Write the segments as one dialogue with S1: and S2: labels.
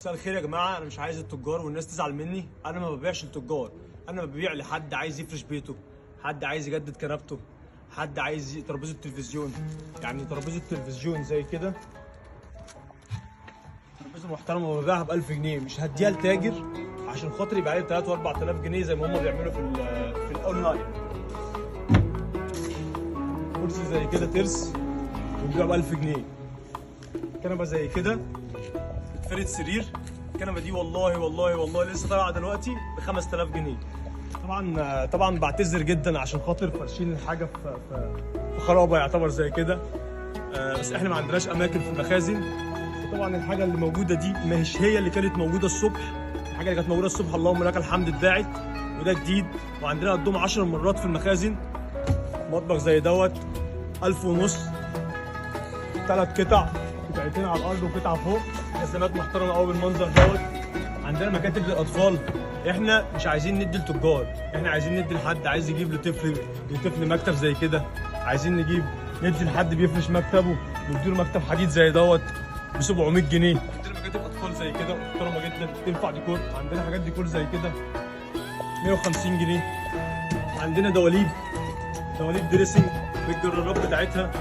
S1: مساء الخير يا جماعة. انا مش عايز التجار والناس تزعل مني، انا ما ببيعش للتجار، انا ببيع لحد عايز يفرش بيته، حد عايز يجدد كنبته، حد عايز ترابيزة تلفزيون. يعني ترابيزة تلفزيون زي كده، ترابيزة محترمه ببيعها ب 1000 جنيه، مش هديها لتاجر عشان خاطر يبيع لي 3 و4000 جنيه زي ما هم بيعملوا في الاونلاين. كرسي زي كده ترس بنبيعه ب 1000 جنيه. كنبة زي كده بتفرد سرير، الكنبة دي والله والله والله لسه طالعه دلوقتي ب 5000 جنيه. طبعا بعتذر جدا عشان خاطر فرشين الحاجة في خرابه يعتبر زي كده، بس احنا ما عندناش اماكن في المخازن. وطبعا الحاجة اللي موجودة دي ما هيش هي اللي كانت موجودة الصبح، الحاجة اللي كانت موجودة الصبح اللهم لك الحمد اتباعت، وده جديد وعندنا قدهم 10 مرات في المخازن. مطبخ زي دوت 1500، 3 قطع، قطعتين على الارض وقطعه فوق، رسمات محترمه قوي بالمنظر دوت. عندنا مكاتب للاطفال. احنا مش عايزين ندي لتجار، احنا عايزين ندي لحد عايز يجيب لطفل مكتب زي كده، عايزين نجيب ندي لحد بيفرش مكتبه، نديله مكتب حديد زي دوت ب 700 جنيه. عندنا مكاتب اطفال زي كده محترمه جدا تنفع ديكور، عندنا حاجات ديكور زي كده 150 جنيه. عندنا دواليب dressing بالجرارات بتاعتها،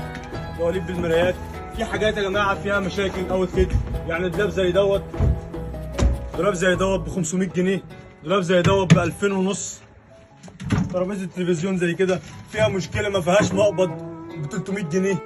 S1: دواليب بالمرايات. في حاجات يا جماعة فيها مشاكل outfit، يعني دولاب زي دوت، دولاب زي دوت ب 500 جنيه، دولاب زي دوت ب 2500. ترابيزة تلفزيون زي كده فيها مشكلة ما فيهاش مقبض ب 300 جنيه.